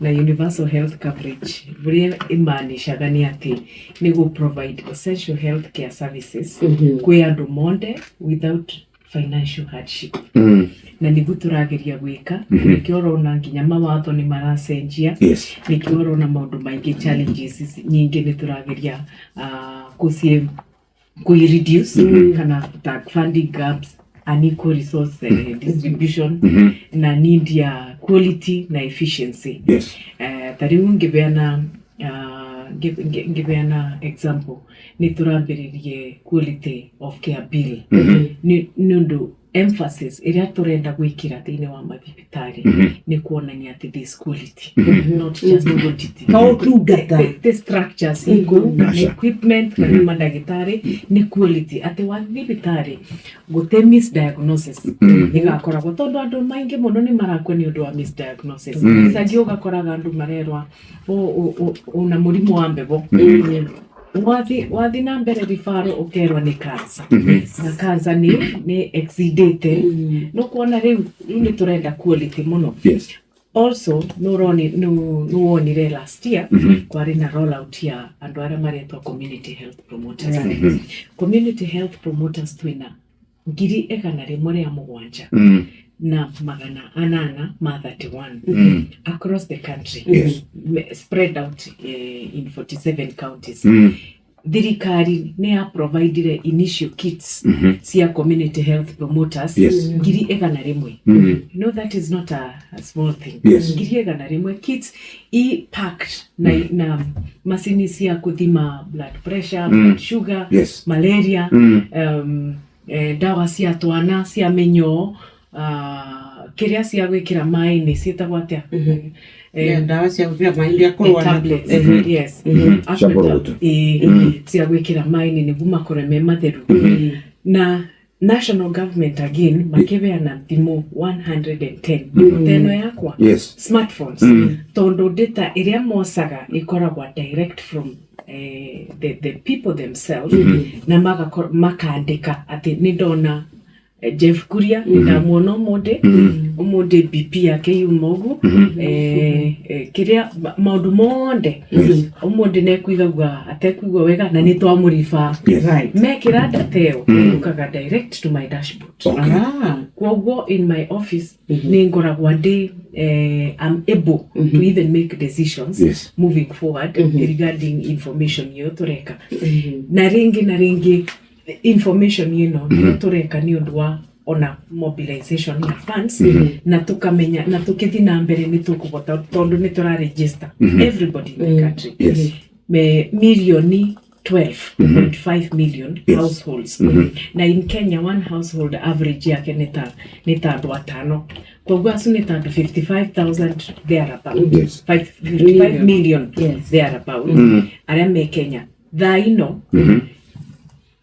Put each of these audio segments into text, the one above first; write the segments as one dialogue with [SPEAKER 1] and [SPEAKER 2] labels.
[SPEAKER 1] Na universal health coverage buria imaanishaga nĩ atĩ nĩ gũ provide essential health care services kwĩ andũ monde without financial hardship. Na nĩguo tũrageria gwĩka. Nĩkĩo ũrona nginya mawatho nĩ maracenjia. Nĩkĩo ũrona maũndũ maingĩ, challenges nyingĩ nĩ tũrageria kũciĩ kũi reduce, kana ta funding gaps, unequal resource distribution na need ya quality na efficiency. Ta rĩu ngĩbeana ngĩbeana example, nĩ tũrambĩrĩrie quality of care bill nĩ ũndũ emphasis ĩrĩa tũrenda gwĩkĩra thĩinĩ wa mathibitarĩ nĩ kuonania atĩ this quality, not just quantity.
[SPEAKER 2] Kaũtungata.
[SPEAKER 1] The structures iku kana
[SPEAKER 3] Aca.
[SPEAKER 1] equipment kana mandagĩtarĩ, nĩ quality, atĩ wa thibitarĩ gũtĩ misdiagnosis ĩgakoragwo, tondũ andũ maingĩ mũno nĩ marakua nĩ ũndũ wa misdiagnosis. Icagi ũgakoraga andũ marerwa una mũrimũ wa mbebo, wathi na mbere ribaro ũkerwo nĩ cancer, na cancer nĩ exceedĩte. No kuona rĩu nĩ tũrenda quality mũno. Also nũroni nĩwonire last year kwarĩ na rollout ya andũ arĩa maretwo community health promoters. Community health promoters twĩna 107,831 across the country, spread out in 47 counties. Thirikari nĩ ya providire initial kits cia community health promoters 100,000. You know that is not a small thing. 100,000 kits i packed na macini cia kuthima blood pressure, blood sugar, malaria, ndawa cia twana cia mĩnyoo, kĩrĩa cia gwĩkĩra maĩ-inĩ ciĩtagwo atĩa?
[SPEAKER 2] Ndawa cia gwĩkĩra maĩ iria kũrũa na
[SPEAKER 1] Tablets, yes.
[SPEAKER 3] Cia kũrogota.
[SPEAKER 1] Ĩĩ, cia gwĩkĩra maĩ-inĩ nĩguo makorwo me matheru. Na national government again makĩbeana thimũ 110 ta ĩno yakwa, smartphones, tondũ data ĩrĩa mocaga ĩkoragwo direct from the people themselves, na makandĩka atĩ nĩ ndona Jeff Kuria, nĩ ndamuona ũmũthĩ, ũmũthĩ BP yake yuma ũguo, kĩrĩa maũndũ monde, ũmũthĩ nĩekuigagua atekuigua wega na nĩ twamũriba. Mekĩra data ĩyo yũkaga direct to my dashboard. Kwoguo in my office nĩ ngoragwo ndĩ I'm able to even make decisions moving forward regarding information ĩyo tũreka. Na rĩngĩ information ĩno nĩyo tũreka nĩ ũndũ wa ona mobilization ya funds, na tukamenya na tukĩthiĩ na mbere nĩ tũkũhota, tondũ nĩ tũra register everybody in the country. Me milioni 12.5 million households, na in Kenya one household average yake nĩ ta andũ atano, koguo acu nĩ ta andũ 55,000 thereabout. 55 million thereabout arĩa me Kenya thaa ino.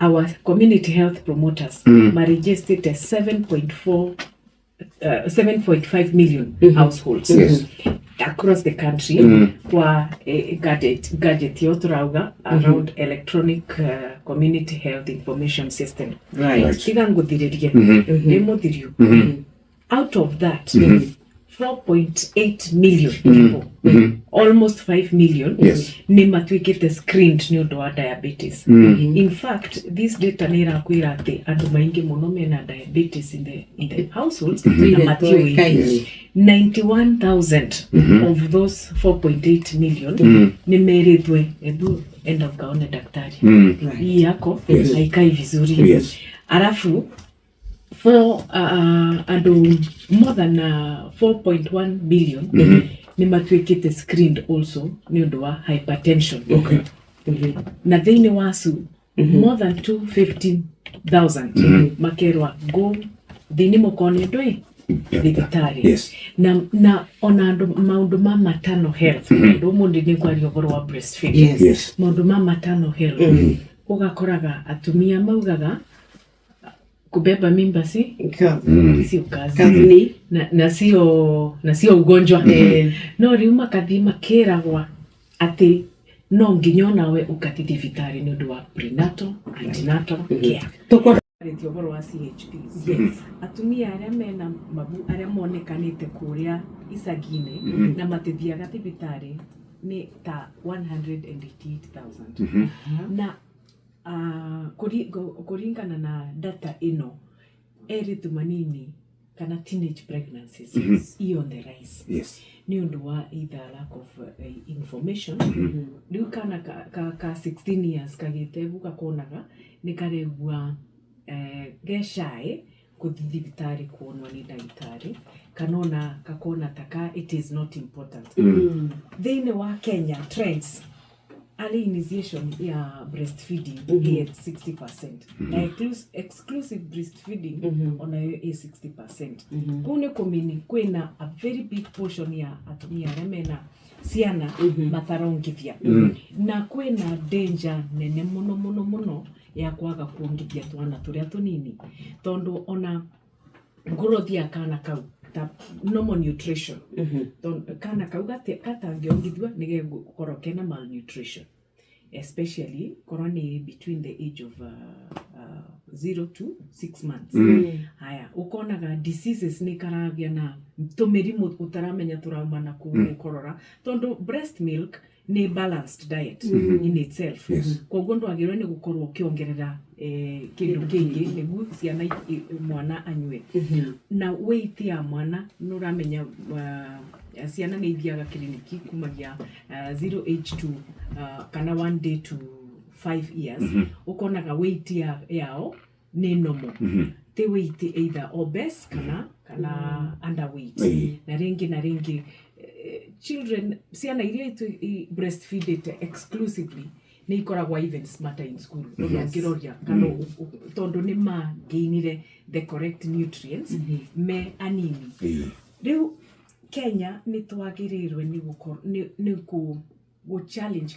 [SPEAKER 1] Our community health promoters maregistered 7.4 7.5 million households across the country kwa gadget yo turauga around electronic community health information system. Tiga nguthiririe ndi muthiriu, out of that 4.8 million people, almost 5 million, nĩ matuĩkĩte screened nĩ ũndũ wa diabetes. In fact, this data nĩ ĩrakwĩra atĩ andũ maingĩ mũno mena diabetes in the households na matiũĩ.
[SPEAKER 2] Toĩkaine.
[SPEAKER 1] 91,000 of those 4.8 million nĩ merĩtwe, "Ebu enda ukaone daktari, hii yako haikai vizuri." Alafu for andũ more than 4.1 million nĩ matuĩkĩte screened also nĩ ũndũ wa hypertension. Na thĩinĩ wacu more than 250,000 makerwa, "Go thĩinĩ mũkone ndũĩ thibitarĩ." Na ona andũ maũndũ ma maternal health, ũndũ ũmũthĩ nĩ kwaria ũhoro wa breastfeeding. Maũndũ ma maternal health, ũgakoraga atumia maugaga kubeba mimba si sio kazi,
[SPEAKER 2] Kazi ni
[SPEAKER 1] na sio ugonjwa, no rĩu makathiĩ makĩragwa atĩ no nginya onawe ũgathiĩ thibitarĩ nĩ ũndũ wa prenatal, antenatal care.
[SPEAKER 2] Tũkwenda
[SPEAKER 1] Arĩtie ũhoro wa CHPs. Atumia arĩa mena mabu, arĩa monekanĩte kũrĩa icagi-inĩ na matithiaga thibitarĩ nĩ ta 188,000 na kũringana na data ĩno, eritu manini kana teenage pregnancies i on the rise nĩ ũndũ wa either lack of information. Rĩu kana ka 16 years kagĩte ĩbu gakonaga nĩ karegua ge shy gũthiĩ thibitarĩ kuonwo nĩ ndagĩtarĩ, kana ona gakona taka it is not important. Thĩinĩ wa Kenya, trends, early initiation ya breastfeeding ĩ at 60% na exclusive breastfeeding onayo ĩ 60%. Kũu nĩ kũmini kwĩna a very big portion ya atumia arĩa mena ciana matarongithia, na kwĩna danger nene mũno mũno mũno ya kwaga kuongithia twana tũrĩa tũnini, tondũ ona growth ya kana kau ta normal nutrition, tondũ kana kau gatangĩongithua nĩ gegũkorwo kena malnutrition, especially korwo nĩ between the age of 0 to 6 months. Haya, ũkonaga diseases nĩ karagĩa na tũmĩrimũ ũtaramenya tũrauma na kũ ũkorora, tondũ breast milk nĩ balanced diet in itself. Koguo ndwagĩrĩirwo nĩ gũkorwo ũkĩongerera kĩndũ kĩngĩ nĩguo ciana mwana anyue. Na weight ya mwana, nĩ ũramenya ciana nĩ ithiaga kiriniki kumagia 0 age to kana 1 day to 5 years, ũkonaga weight yao nĩ normal, ti weight either obese kana underweight. Na rĩngĩ na rĩngĩ children, ciana iria breastfeedete exclusively nĩ ikoragwo even smarter in school. Ũndũ ũngĩroria kana tondũ nĩ magainire the correct nutrients me anini. Rĩu Kenya nĩ twagĩrĩirwe nĩ gũkorwo nĩ kũ challenge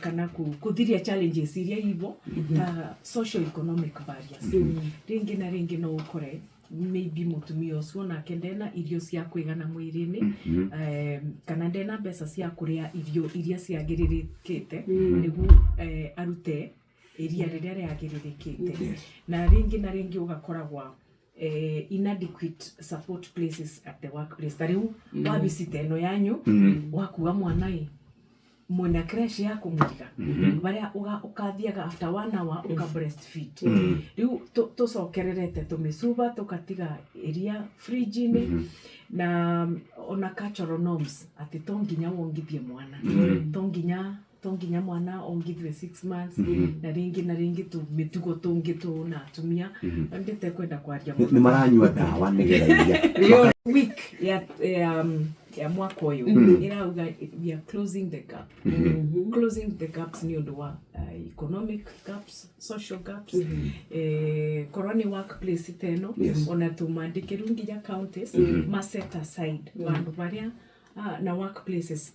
[SPEAKER 1] kana kũthiria challenges iria ivo ta social economic barriers. Rĩngĩ na rĩngĩ no ũkore maybe mũtumia ũcio onake ndena irio cia kũigana mwĩrĩ-inĩ, kana ndena mbeca cia kũrĩa irio iria ciagĩrĩrĩkĩte nĩguo arute iria rĩrĩa rĩagĩrĩrĩkĩte. Na rĩngĩ na rĩngĩ ũgakoragwa inadequate support places at the workplace. Ta rĩu wabici ta ĩno yanyu, wakua mwana ĩ mwena creche ya kũmũiga barĩa ũkathiaga after one hour ũka breastfeed. Rĩu tũcokererete tũmĩcuba tũkatiga iria fridge-inĩ, na ona cultural norms atĩ to nginya wongithie mwana, to nginya mwana ongithue 6 months, na rĩngĩ na rĩngĩ tũmĩtugo tũngĩ tũna atumia ndĩte kwenda kwaria
[SPEAKER 3] Nĩ
[SPEAKER 1] mũno.
[SPEAKER 3] Maranyua ndawa nĩgetha iria
[SPEAKER 1] Week ya mwaka ũyũ ĩrauga we are closing the gap, closing the gaps nĩ ũndũ wa economic gaps, social gaps, korwo nĩ workplace ta ĩno, ona tũmandĩkĩru nginya counties ma set aside vandu varia na workplaces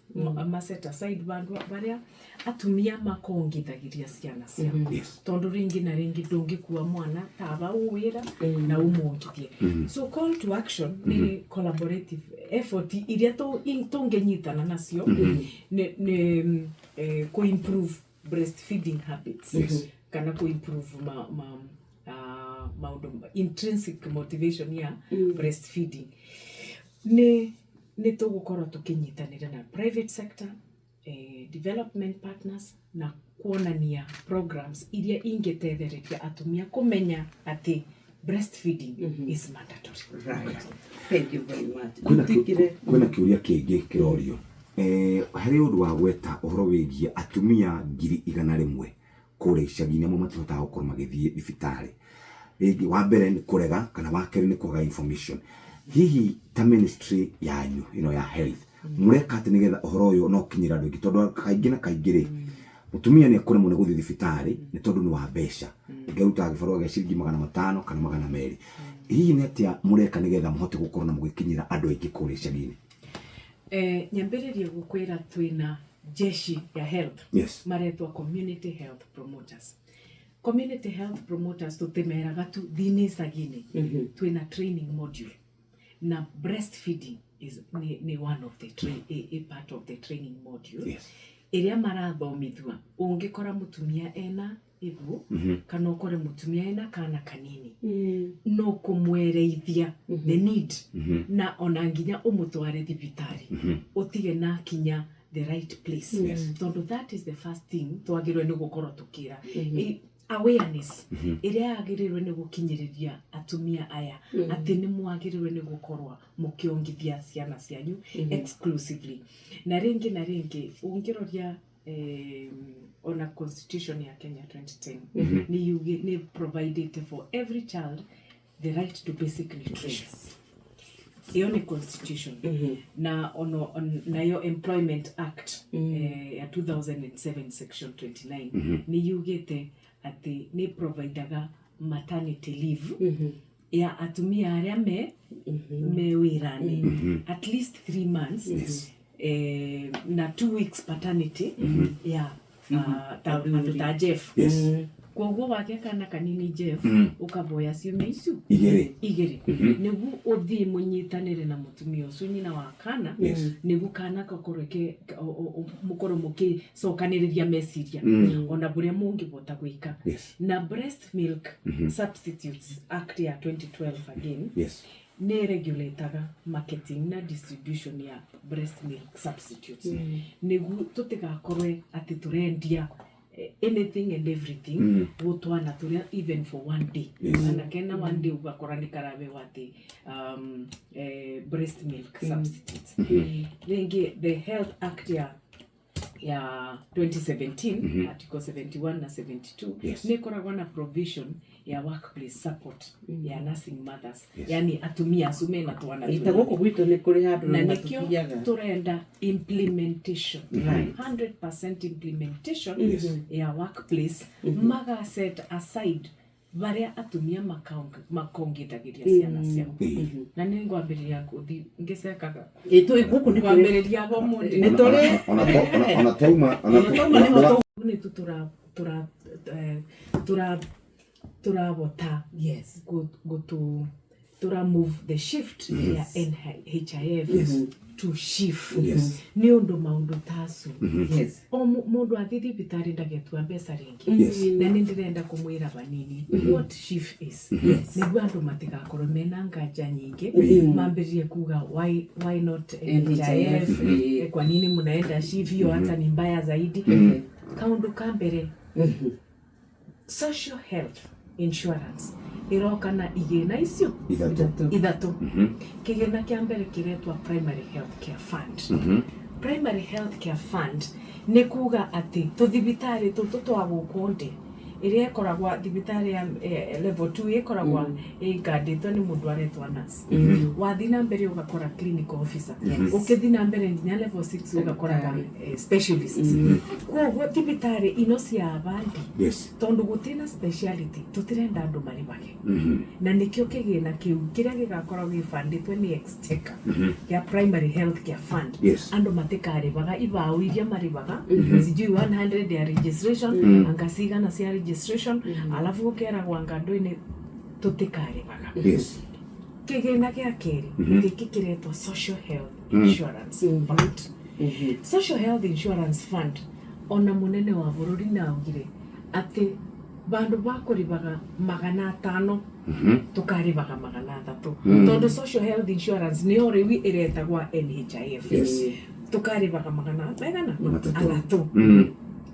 [SPEAKER 1] ma set aside vandu varia atumia makongithagiria ciana ciao, tondu ringi na ringi ndungikua mwana taba uwira na umwongithie. So call to action ni collaborative effort iria tunginyitana nacio ni ku-improve breastfeeding habits kana ku-improve ma maundu intrinsic motivation ya breastfeeding. Nĩ tũgũkorwo tũkĩnyitanĩra na private sector, development partners na kuonania programs iria ingĩtethereria atumia kũmenya atĩ breastfeeding is mandatory.
[SPEAKER 2] Right. Thank you very much.
[SPEAKER 3] Kwĩna
[SPEAKER 2] Nduĩkire-
[SPEAKER 3] Kwĩna kĩũria kĩngĩ kĩrorio. Harĩ ũndũ wa gweta ũhoro wĩgiĩ atumia 100,000 kũrĩa icagi-inĩ amwe matihotaga gũkorwo magĩthiĩ thibitarĩ, rĩngĩ wa mbere nĩ kũrega kana wa kerĩ nĩ kwaga information. Hihi ta ministry yanyu ĩno ya health, mũreka atĩ nĩgetha ũhoro ũyũ no ũkinyĩre andũ aingĩ? Tondũ kaingĩ na kaingĩ rĩ, mũtumia nĩ ekũremwo nĩ gũthiĩ thibitarĩ nĩ tondũ nĩ wa mbeca, rĩngĩ arutaga gĩbarũa gĩa ciringi 500 kana 200. Hihi nĩ atĩa mũreka nĩgetha mũhote gũkorwo na mũgĩkinyĩra andũ aingĩ kũrĩa icagi-inĩ?
[SPEAKER 1] Nyambĩrĩrie gũkwĩra twĩna jeshi ya health maretwo community health promoters. Community health promoters tũtimeraga tu thini icagi-inĩ. Twĩna training module na breastfeeding is ni one of the a part of the training module. Ĩrĩa marathomithua, ũngĩkora mũtumia ena ibu kana ũkore mũtumia ena kana kanini, no kũmwereithia the need na ona nginya ũmũtware thibitarĩ, ũtige na kinya the right place, tondũ that is the first thing twagĩrĩirwo nĩ gũkorwo tũkĩra. Awareness ĩrĩa yagĩrĩirwo nĩ gũkinyĩrĩria atumia aya atĩ nĩ mwagĩrĩirwo nĩ gũkorwo mũkĩongithia ciana cianyu exclusively. Na rĩngĩ na rĩngĩ ũngĩroria ona constitution ya Kenya 2010 nĩ provided for every child the right to basic nutrition. Ĩyo nĩ constitution. Na ono nayo Employment Act ya 2007 section 29 nĩ yugĩte atĩ nĩ providaga maternity leave ya atumia arĩa me wĩra-inĩ at least 3 months na 2 weeks paternity ya ta andũ ta Jeff. Koguo wagĩa kana kanini, Jeff, ũkaboya ciumia icio
[SPEAKER 3] igĩrĩ.
[SPEAKER 1] Igĩrĩ, nĩguo ũthiĩ mũnyitanĩre na mũtumia ũcio, nyina wa kana, nĩguo kana gakorwo ke mũkorwo mũkĩcokanĩrĩria meciria ona bũrĩa mũngĩbota gwĩka. Na Breast Milk Substitutes Act ya 2012 again nĩ regulataga marketing na distribution ya breast milk substitutes, nĩguo tũtigakorwe atĩ tũrendia anything and everything gũtwana tũrĩa even for one day. Kana kena one day ũgakora nĩ karabewa atĩ breast milk substitutes. Rĩngĩ the Health Act ya 2017, article 71 na 72, nĩ ĩkoragwo na provision ya workplace support ya nursing mothers, yani atumia acu mena twana
[SPEAKER 2] Ta
[SPEAKER 1] tũnini.
[SPEAKER 2] Gũkũ gwitũ nĩ kũrĩ handũ
[SPEAKER 1] Na nĩkĩo
[SPEAKER 2] matũthiaga.
[SPEAKER 1] Tũrenda implementation, 100% implementation ya workplace, maga set aside barĩa atumia makongithagĩria ciana ciao. Na nĩ ngwambĩrĩria gũthi ngĩcekaga.
[SPEAKER 2] Ĩ, gũkũ nĩ kũrĩ.
[SPEAKER 1] Kwambĩrĩria bo mũndĩ.
[SPEAKER 2] Nĩ tũrĩ.
[SPEAKER 3] Ona twauma ona
[SPEAKER 2] Ona twauma nĩho
[SPEAKER 1] Nĩ tu tũra tũra eh, tũra tũrabota gutu tura move the shift ya NHIF to SHIF, nĩ ũndũ maũndũ tacu o mũndũ athiĩ thibitarĩ ndagetua mbeca rĩngĩ. Na nĩ ndĩrenda kũmwĩra banini what SHIF is, nĩguo andũ matigakorwo mena nganja nyingĩ, mambĩrĩrie kuga why not NHIF?
[SPEAKER 2] NHIF.
[SPEAKER 1] Kwa nini mnaenda SHIF? Hiyo hata ni mbaya zaidi. Kaũndũ ka mbere, social health insurance ĩroka na igĩna icio
[SPEAKER 3] ithatũ.
[SPEAKER 1] Ithatũ. Kĩgĩna kĩa mbere kĩretwa Primary Health Care Fund. Primary Health Care Fund nĩ kuga atĩ tũthibitarĩ tũtũ twa gũkũ ndĩ ĩrĩa ĩkoragwa thibitarĩ ya level 2 ĩkoragwa ĩngandĩtwo nĩ mũndũ aretwa nurse, wathiĩ na mbere ũgakora clinical officer, ũkĩthiĩ na mbere nginya level 6 ũgakoraga specialists. Koguo thibitarĩ ino cia abandi, tondu gũtirĩ speciality, tũtirenda andũ marĩmage. Na nĩkĩo kĩgĩna kĩu kĩrĩa gĩgakorwo gĩbandĩtwo nĩ exchequer ya Primary Health Care Fund, andũ matikarĩbaga ibaũ iria marĩbaga, sijui 100 ya registration, anga cigana cia registration, alafu ũkeragwo anga andũ-inĩ tũtikarĩbaga. Kĩgĩna gĩa kerĩ gĩkĩ kĩretwo Social Health Insurance Fund. Social Health Insurance Fund, ona mũnene wa bũrũri na augire atĩ bandũ bakũrĩbaga 500 tũkarĩbaga 300, tondũ social health insurance nĩyo rĩu ĩretagwa NHIF. Tũkarĩbaga magana megana?
[SPEAKER 3] 300.
[SPEAKER 1] 300.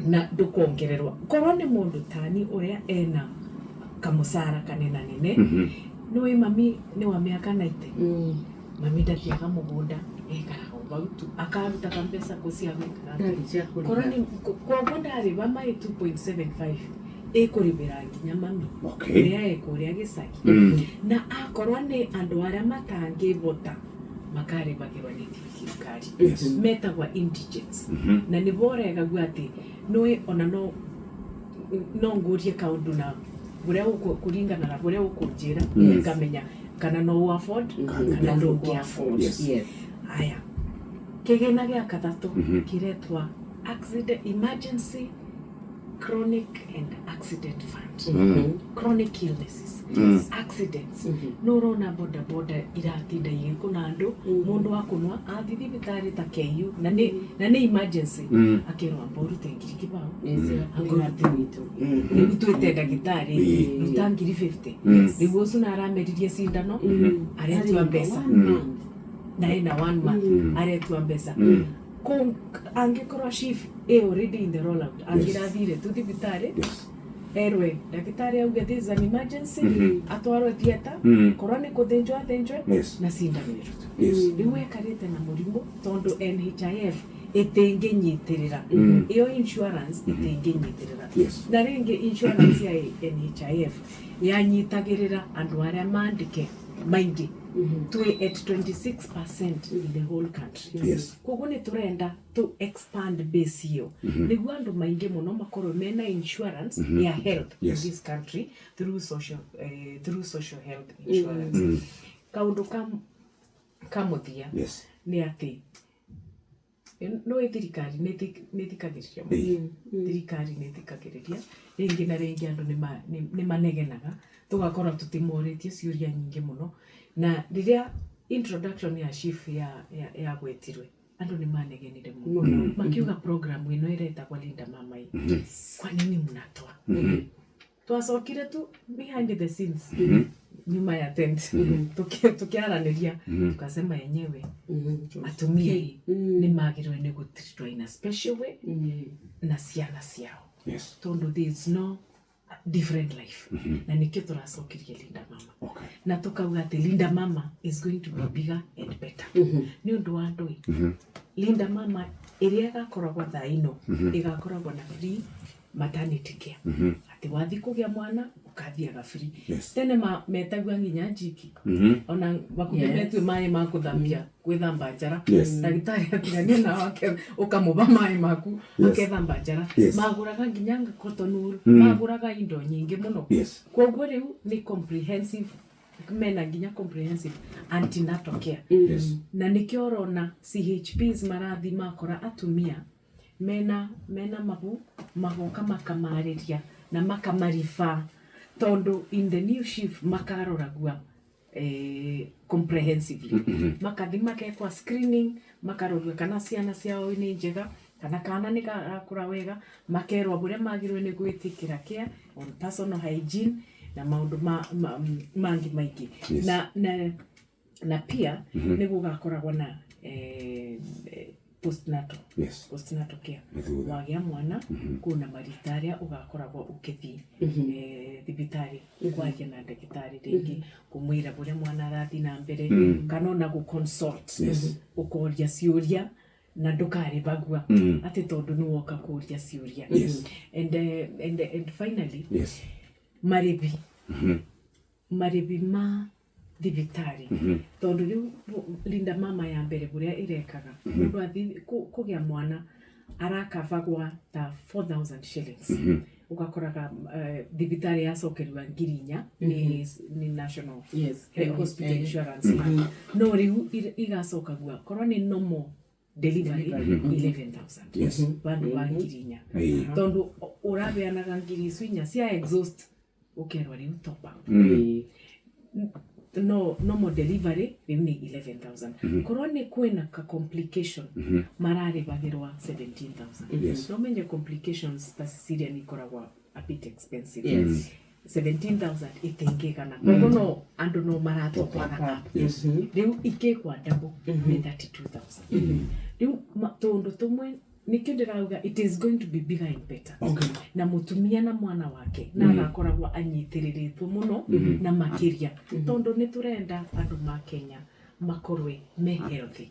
[SPEAKER 1] Na ndũkongererwo korwo nĩ mũndũ tani ũrĩa ena kamũcara kanenanene. Nĩũĩ mami nĩ wa mĩaka 90. Mami ndathiaga mũgũnda, ekaraga o bau tu, akarutaga mbeca kũ cia gwĩkaga atĩa?
[SPEAKER 2] Ndarĩ cia kũrĩha.
[SPEAKER 1] Korwo nĩ koguo ndarĩba mai 2.75 ĩkũrĩbĩra nginya mami ũrĩa ekũrĩa gĩcagi. Na akorwo nĩ andũ arĩa matangĩbota, makarĩbagĩrwo nĩ thirikari, metagwa indigents. Na nĩbo ũregagua atĩ nĩũĩ ona no ngũrie kaũndũ na bũrĩa kũringana na bũrĩa ũkũnjĩra, ngamenya kana no ũ afford kana ndũngĩ afford. Aya, kĩgĩna gĩa gatatũ kĩretwa Accident Emergency Chronic and accident fund. Chronic illnesses, accidents. No ũrona boda boda iratinda igĩkũna andũ, mũndũ akunwa athi thibitarĩ ta KU na nĩ emergency, akerwo amba ũrute ngiri kĩbao, anga ũrute nĩguo twĩte ndagĩtarĩ, ruta ngiri 50 nĩguo ũcio na arameririe cindano aretua mbeca na ena one month aretua mbeca. Angĩkorwo SHIF ĩ already in the rollout, angĩrathire tu thibitarĩ, erwe ndagĩtarĩ auge this is an emergency, atwarwo theatre, korwo nĩ kũthĩnjwo athĩnjwe, na cindano ĩrutwo. Rĩu ekarĩte na mũrimũ tondũ NHIF ĩtĩngĩnyitĩrĩra ĩyo insurance ĩtĩngĩnyitĩrĩra. Na rĩngĩ insurance ya NHIF yanyitagĩrĩra andũ arĩa mandĩke maingĩ, twĩ at 26% in the whole country. Koguo nĩ tũrenda to expand base ĩyo nĩguo andũ maingĩ mũno makorwo mena insurance ya health in this country through social health insurance. Kaũndũ ka mũthia nĩ atĩ no thirikari nĩ ĩthikagĩrĩria mũno. Thirikari nĩ ĩthikagĩrĩria rĩngĩ na rĩngĩ, andũ nĩ manegenaga, tũgakorwo tũtimorĩtie ciũria nyingĩ mũno. Na rĩrĩa introduction ya SHIF ya gwĩtirwe, andũ nĩ manegenire mũno makiuga program ĩno ĩretagwo Linda Mama ĩ, kwa nini mnatoa? Twacokire tu behind the scenes, nyuma ya tent, tukiaranĩria, tukasema yenyewe atumia ĩ nĩ magĩrĩirwo nĩ gũtreatwo in a special way na ciana ciao, tondũ there is no different life. Na nikio tũracokirie Linda Mama na tukauga atĩ Linda Mama is going to be bigger and better nĩ ũndũ wa andũ ĩ. Linda Mama ĩrĩa ĩgakoragwo thaa ino ĩgakoragwo na free maternity care, atĩ wathi kũgĩa mwana ũkathiaga free. Tene metagua nginya njiki, ona bakuhĩ metue maĩ ma kũthambia gwĩthamba njara. Ndagĩtarĩ atigania nao ũkamũba maĩ maku akethamba njara. Magũraga nginya cotton wool, magũraga indo nyingĩ mũno. Koguo rĩu nĩ comprehensive, mena nginya comprehensive antenatal care. Na nĩkĩo ũrona CHPs marathi makora atumia mena mabu, magoka makamarĩria na makamariba, tondũ in the new SHIF makaroragua comprehensively, makathi makekwa screening, makarorua kana ciana ciao nĩ njega, kana nĩ karakũra wega, makerwo ũrĩa magĩrĩirwo nĩ gwĩtĩkĩra care on personal hygiene na maũndũ mangĩ maingĩ. Na pia nĩ gũgakoragwo na postnatal postnatal care.
[SPEAKER 3] Nĩ thutha.
[SPEAKER 1] Wagĩa mwana kwĩna marita arĩa ũgakoragwo ũkĩthiĩ thibitarĩ kwaria na ndagĩtarĩ, rĩngĩ kũmwĩra ũrĩa mwana arathiĩ na mbere, kana ona gũ consult, ũkoria ciũria na ndũkarĩbagua atĩ tondũ nĩ woka kũria ciũria. And finally, marĩbi marĩbi ma thibitarĩ, tondũ rĩu Linda Mama ya mbere ũrĩa ĩrekaga, mũndũ athi kũgĩa mwana arakabagwa ta 4000 shillings, ũgakoraga thibitarĩ yacokerua 4000 nĩ National Hospital Insurance Fund. No rĩu igacokagua korwo nĩ normal delivery 11,000 bandũ ba 4000, tondũ ũrabeanaga ngiri icio inya cia exhaust, ũkerwo rĩu top up. No normal delivery rĩu nĩ 11,000. Korwo nĩ kwĩna ka complication, mararĩbagĩrwa 17,000. No menye complications ta cesarean ikoragwo a bit expensive. 17,000 ĩtingĩgana, koguo no andũ no maratopaga up. Rĩu ikĩkwa double nĩ 32,000. Rĩu tũndũ tũmwe nĩkĩo ndĩrauga it is going to be bigger and better, na mũtumia na mwana wake na agakoragwo anyitĩrĩrĩtwo mũno na makĩria, tondũ nĩ tũrenda andũ ma Kenya makorwe me healthy.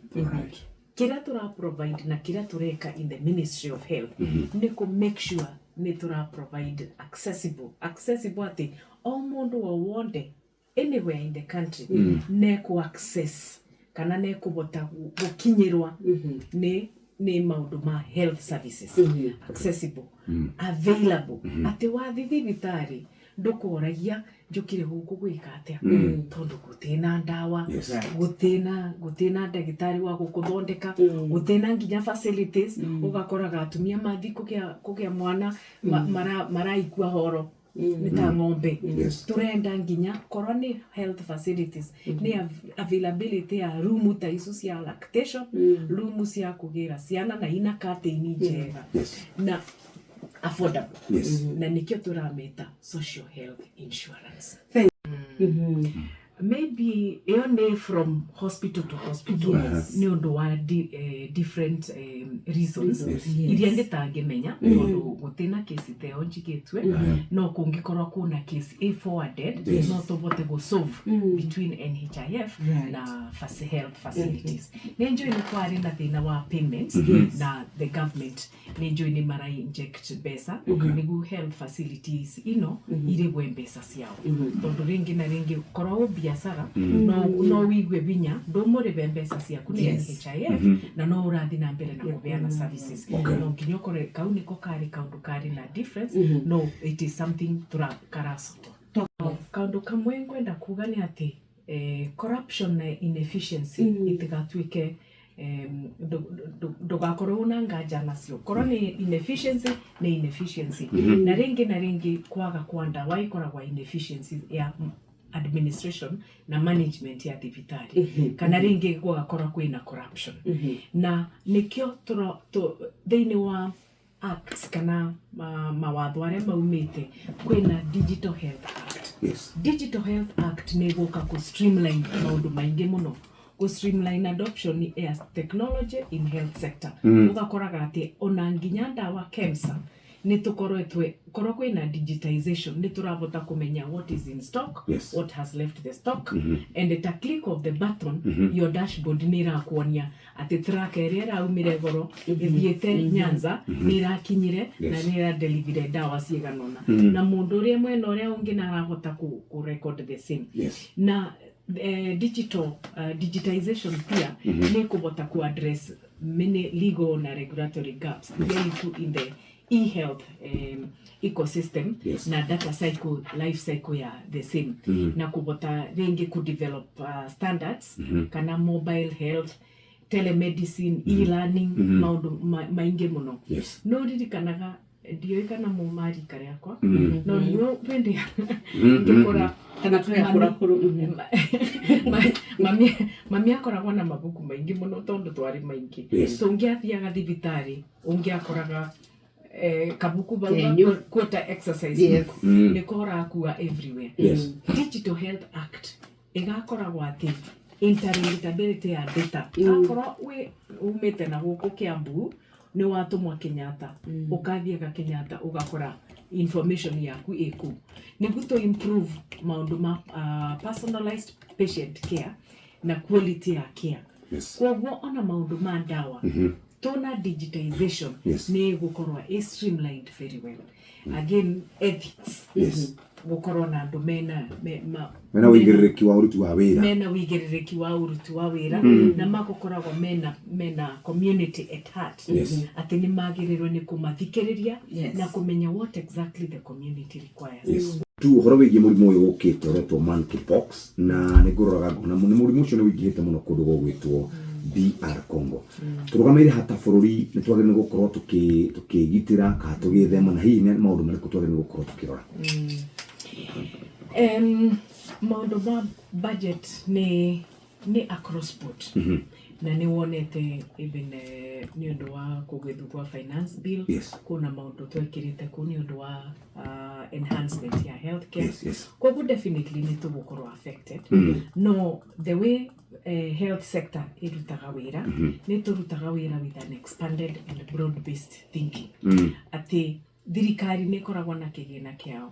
[SPEAKER 1] Kĩrĩa tũra provide na kĩrĩa tũreka in the Ministry of Health nĩ kũ make sure nĩ tũra provide accessible, atĩ o mũndũ o wothe anywhere in the country nekũ access kana nekũhota gũkinyĩrwa nĩ maũndũ ma health services, accessible, available, atĩ wathi thibitarĩ. Ndũkoragia njũkire gũkũ gwĩka atĩa, tondũ gũtĩna ndawa, gũtĩna ndagĩtarĩ wa gũkũthondeka, gũtĩna nginya facilities. Ũgakoraga atumia mathi kũgĩa mwana maraikua horo nĩ ta ng'ombe. Tũrenda nginya korwo nĩ health facilities, nĩ availability ya rumu ta icio cia lactation, rumu cia kũgĩra ciana na ina curtain njega na affordable. Na nĩkĩo tũramĩta social health insurance. Maybe ĩyo nĩ from hospital to hospital nĩ ũndũ wa different reasons iria ndĩtangĩmenya, tondũ gũtĩna kesi ta ĩyo njigĩtue. No kũngĩkorwo kwĩna case ĩ forwarded, no tũvote gũ solve between NHIF na health facilities. Nĩ njũĩ nĩ kwarĩ na thĩna wa payments, na the government nĩ njũĩ nĩ mara inject mbeca nĩguo health facilities ino irĩgwe mbeca ciao, tondũ rĩngĩ na rĩngĩ korwo wĩ biacara no wigue binya ndũmũrĩbe mbeca ciaku nĩ NHIF na no ũrathiĩ na mbere na kũbeana services. No nginya ũkore kau nĩko karĩ kaũndũ karĩ na difference. No it is something karasotwo. Kaũndũ kamwe ngwenda kuga nĩ atĩ corruption na inefficiency itigatuĩke ndũgakorwo na nganja nacio. Korwo nĩ inefficiency, nĩ inefficiency, na rĩngĩ kwaga kwa ndawa ikoragwa inefficiency ya administration na management ya thibitarĩ, kana rĩngĩ gũgakorwo kwĩna corruption. Na nĩkĩo thĩinĩ wa acts kana mawatho arĩa maumĩte, kwĩna Digital Health Act. Digital Health Act nĩ gũka kũ streamline maũndũ maingĩ mũno, kũ streamline adoption ya technology in health sector. Ũgakoraga atĩ ona nginya ndawa KEMSA nĩ tũkoretwe korwo kwĩna digitization, nĩ tũrahota kũmenya what is in stock, what has left the stock, and at a click of the button your dashboard nĩ ĩrakuonia atĩ truck ĩrĩa ĩraumire goro ĩthiĩte Nyanza nĩ ĩrakinyire na nĩ ĩradelivire ndawa cigana ũna, na mũndũ ũrĩa mwena ũrĩa ũngĩ na arahota kũ record the same. Na digital digitization pia nĩ kũhota ku address many legal na regulatory gaps iria iku in the e-health ecosystem na data cycle, life cycle ya the same, na kũhota rĩngĩ ku develop standards kana mobile health, telemedicine, e-learning, maũndũ maingĩ mũno. No ririkanaga, ndiũĩ kana mũmarika rĩakwa, no nĩo twende ngĩkũra.
[SPEAKER 2] Kana tũrĩ akũrakũrũ.
[SPEAKER 1] Mami akoragwo na mabuku maingĩ mũno tondũ twarĩ maingĩ. Tũngĩathiaga thibitarĩ, ũngĩakoraga kabuku bau
[SPEAKER 2] Kenyu.
[SPEAKER 1] Quota exercise book nĩko ũrakua everywhere. Digital Health Act ĩgakoragwo atĩ interoperability ya data, akorwo wĩ umĩte na gũkũ Kiambu nĩ watũmwa Kenyatta, ũkathiaga Kenyatta ũgakora information yaku ĩkũu, nĩguo to improve maũndũ ma personalized patient care na quality ya care. Koguo ona maũndũ ma ndawa tona digitization nĩ ĩgũkorwo ĩ streamlined very well. Again, ethics, gũkorwo na andũ mena
[SPEAKER 3] mena ũigĩrĩrĩki wa ũruti wa wĩra.
[SPEAKER 1] Mena wĩigĩrĩrĩki wa ũruti wa wĩra na magũkoragwo mena community at heart, atĩ nĩ magĩrĩirwo nĩ kũmathikĩrĩria na kũmenya what exactly the community requires.
[SPEAKER 3] Yes. Tu ũhoro wĩgiĩ mũrimũ ũyũ ũkĩte ũretwo monkeypox, na nĩ ngũroraga ngona nĩ mũrimũ ũcio nĩ ũingĩhĩte mũno kũndũ gũgwĩtwo DR Congo. Tũrũgamĩire hata bũrũri nĩ twagĩrĩirwo nĩ gũkorwo tũkĩgitĩra kana tũgĩthema, na hihi nĩ maũndũ marĩkũ twagĩrĩirwo nĩ gũkorwo tũkĩrora?
[SPEAKER 1] Maũndũ ma budget nĩ across board, na nĩ wonete even nĩ ũndũ wa kũgethwo kwa finance bill, kuna maũndũ twekĩrĩte kũu nĩ ũndũ wa enhancement ya healthcare. Koguo definitely nĩ tũgũkorwo affected, no the way health sector ĩrutaga wĩra, nĩ tũrutaga wĩra with an expanded and broad based thinking, atĩ thirikari nĩ ĩkoragwo na kĩgĩna kĩao,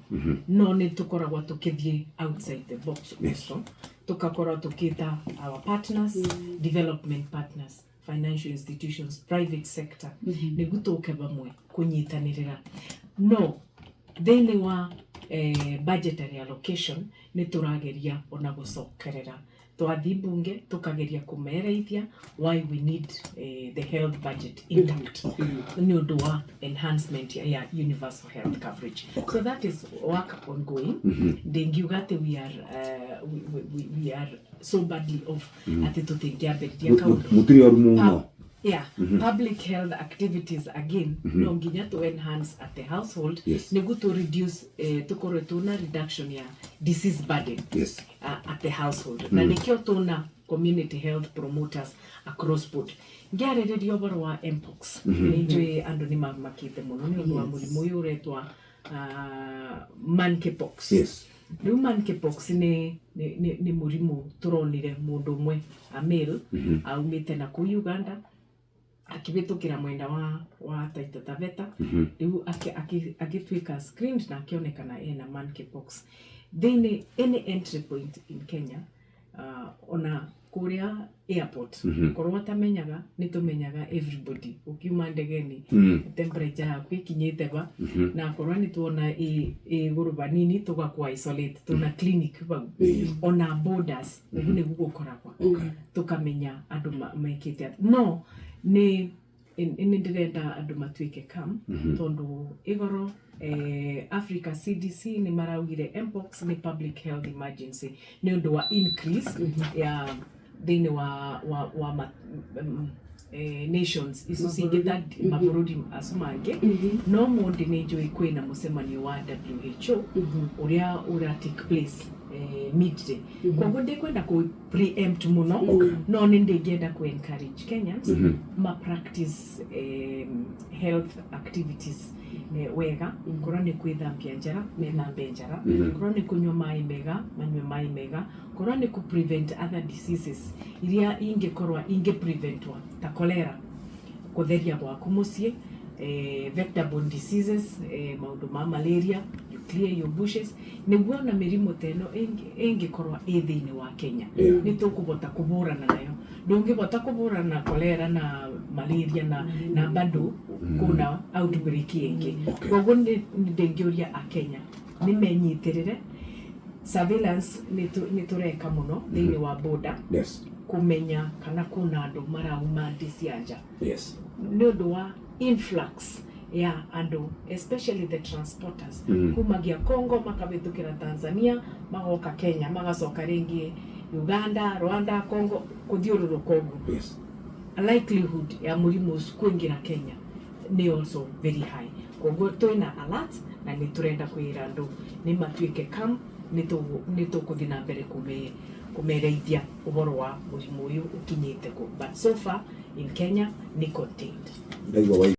[SPEAKER 1] no nĩ tũkoragwo tũkĩthiĩ outside the box also, tũgakorwo tũkĩta our partners, development partners, financial institutions, private sector, nĩguo tũke vamwe kũnyitanĩrĩra. No thĩinĩ wa budgetary allocation nĩ tũrageria ona gũcokerera. Twathi bunge tukageria kumereithia why we need the health budget intact nĩ ũndũ wa enhancement ya universal health coverage. So that is work ongoing. Ndingiuga atĩ we are so badly off atĩ tũtingĩambĩrĩria kaũndũ.
[SPEAKER 3] Mũtirĩ oru mũno.
[SPEAKER 1] Yeah, public health activities again, no nginya to enhance at the household nĩguo to reduce, tukorwo tuna reduction ya disease burden at the household, na nĩkĩo tuna community health promoters across board. Ngĩarĩrĩria ũhoro wa mpox, nĩ njũĩ andũ nĩ mamakĩte mũno nĩ ũndũ wa mũrimũ ũyũ ũretwa monkeypox. Rĩu monkeypox nĩ mũrimũ tũronire mũndũ ũmwe, a male, aumĩte na kũu Uganda akĩhĩtũkĩra mwena wa Taita Taveta. Rĩu agĩtuĩka screened na akĩonekana ena monkeypox. Thĩinĩ any entry point in Kenya, ona kũrĩa airport, korwo atamenyaga, nĩ tũmenyaga everybody ũkiuma ndegeni temperature yaku ĩkinyĩte ba, na korwo nĩ tuona ĩ igũrũ vanini, tũgakũ isolate. Tuna clinic bau ona borders. Ũguo nĩguo gũkoragwa, tũkamenya andũ mekĩte atĩa. No nĩ ndĩrenda andũ matuĩke calm, tondũ igoro Africa CDC nĩ maraugire mpox nĩ public health emergency nĩ ũndũ wa increase ya thĩinĩ wa nations icio cingĩ ta mabũrũri acio mangĩ. No mũndĩ nĩ njũĩ kwĩna mũcemanio wa WHO ũrĩa ũra take place midday, koguo ndikwenda ku preempt mũno, no nĩ ndĩngĩenda ku encourage Kenyans ma practice health activities wega. Korwo nĩ kwĩthambia njara, methambe njara. Korwo nĩ kũnyua maĩ mega, manyue maĩ mega. Korwo nĩ kũ prevent other diseases iria ingĩkorwo ingĩ preventwa ta cholera, kũtheria gwaku mũciĩ, vector-borne diseases, maũndũ ma malaria, you clear your bushes, nĩguo ona mĩrimũ ta ĩno ĩngĩkorwo ĩ thĩinĩ wa Kenya, nĩ tũkũhota kũhũrana nayo. Ndũngĩhota kũhũrana na cholera na malaria na bado kuna outbreak ĩngĩ. Koguo nĩ ndĩngĩũria akenya nĩ menyitĩrĩre. Surveillance nĩ tũreka mũno thĩinĩ wa border kũmenya kana kuna andũ marauma ndĩ cia nja nĩ ũndũ wa influx ya andũ, especially the transporters, kumagia Congo makahĩtũkĩra Tanzania, magoka Kenya, magacoka rĩngĩ Uganda, Rwanda, Congo, kũthiũrũrũka ũguo. Likelihood ya mũrimũ ũcio kũingĩra Kenya nĩ also very high. Koguo twĩna alert na nĩ tũrenda kwĩra andũ nĩ matuĩke calm. Nĩ tũkũthiĩ na mbere kũmereithia ũhoro wa mũrimũ ũyũ ũkinyĩte kũ, but so far in Kenya nĩ contained.
[SPEAKER 3] Ndaigua.